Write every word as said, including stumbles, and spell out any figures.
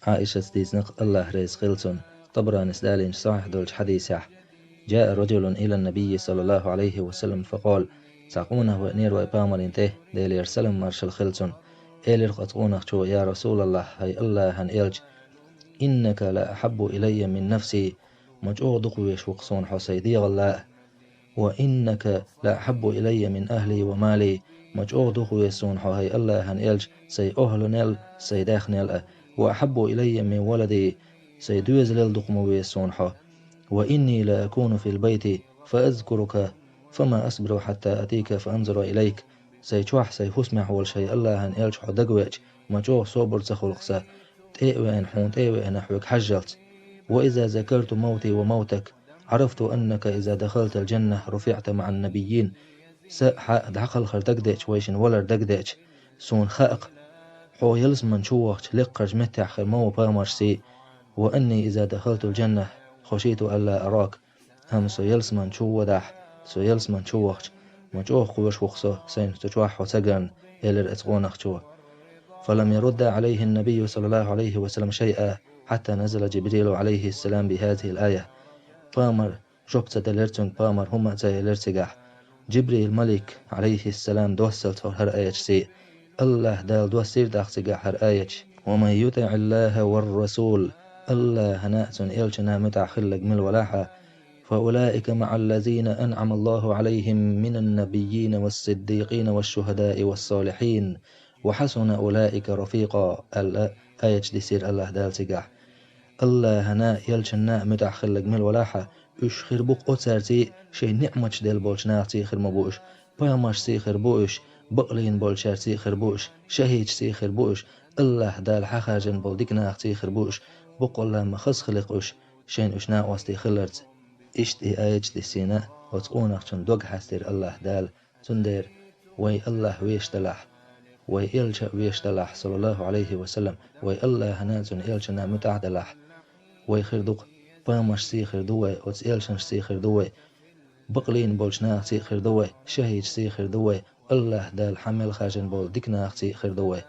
Ӏаишас дийцинарг, Аллахь реза хилва цунна, Табранис далийначу сахьихь долчу хьадисехь: «جاء رجل إلى النبي صلى الله عليه وسلم فقال», цхьа къонах веанера вай Пайхамарна тӀе, Делера салам маршалла хила цунна. Элира оцу къонахчо: «يا رسول الله, хӀай Аллахьан элча, إنك لأحب إلي من نفسي, ма чӀогӀа дукха везаш ву-кх суна хьо сайн дегӀал а, وإنك لأحب إلي من أهلي ومالي, ма чӀогӀа дукха веза суна хьо, хӀай Аллахьан элча, сайн охӀланел а, сайн даьхнел а, وأحب إلي من ولدي, сайн доьзалел а дукха ма веза суна хьо. وإني لأكون في البيت فأذكرك فما أصبر حتى آتيك فأنظر إليك, сайн чохь, сайн хӀусамехь волуш, хӀай Аллахьан элча, хьо дагавеача, ма чӀогӀа собар ца хуьлу-кх сан, тӀе а веана, хьуна тӀе а веана, хьоьга хьажжалц. وإذا ذكرت موتي وموتك عرفت أنك إذا دخلت الجنة رفعت مع النبيين. Сан а, хьан а дӀакхалхар дагадеача, вайшинна валар дагадеача, суна хаьа-кх, хьо ялсамани чу вахча лекхарчу меттехь хир ма ву пайхамаршций, وأني إذا دخلت الجنة خشيت ألا أراك. Амма со ялсамани чу вадахь, со ялсамани чу вахча, ма чӀогӀа кхоьруш ву-кх со, сайна цу чохь хьо ца гарна», — элира оцу къонахчо. فلم يرد عليه النبي صلى الله عليه وسلم شيئا حتى نزل جبريل عليه السلام بهذه الآية. Пайхамара жоп ца делира цуьнга, пайхамара хӀума а ца элира цигахь. Джибрил-малик, Ӏалайхиссалам, доссалц хӀара аяташ сий. Аллахь Дала доссийра тӀаккха цигахь хӀара аяташ: «ومن يطع الله والرسول», Аллахьана а, Цуьнан элчанна а муьтӀахь хилларг мила валахь а, «فأولئك مع الذين أنعم الله عليهم من النبيين والصديقين والشهداء والصالحين وحسن أولئك رفيقا», аьлла, аяташ диссийра Аллахь Дала цигахь. Аллахьана а, элчанна а муьтӀахь хилларг мила валахь а, уьш хир бу-кх оцаьрций, шайн ниӀматаш делла болчу нахаций хир ма бу уьш, пайхамаршций хир бу уьш, бакълийна болчаьрций хир бу уьш, шахӀидашций хир бу уьш, Аллахь Дала хьахаржина болу дика нахаций хир бу уьш, баккъалла ма хаза хили-кх уьш, шайна уьш накъостий хиларца. Иштта и аяташ диссийна, оцу къонахчун дог хьаьстира Аллахь Дала. Цундела вай Аллахь везаш далахь, вай элча а везаш далахь, саллаллаху Ӏалайхи ва саллам, вай Аллахьана а, Цуьнан элчанна а муьтӀахь далахь, вай хир ду-кх, пайхамаршций хир ду вай, оцу элчанашций хир ду вай, бакълийна болчу нахаций хир ду вай, шахӀидашций хир ду вай, Аллахь Дала хьан мел харжина болу дика нахаций хир ду вай.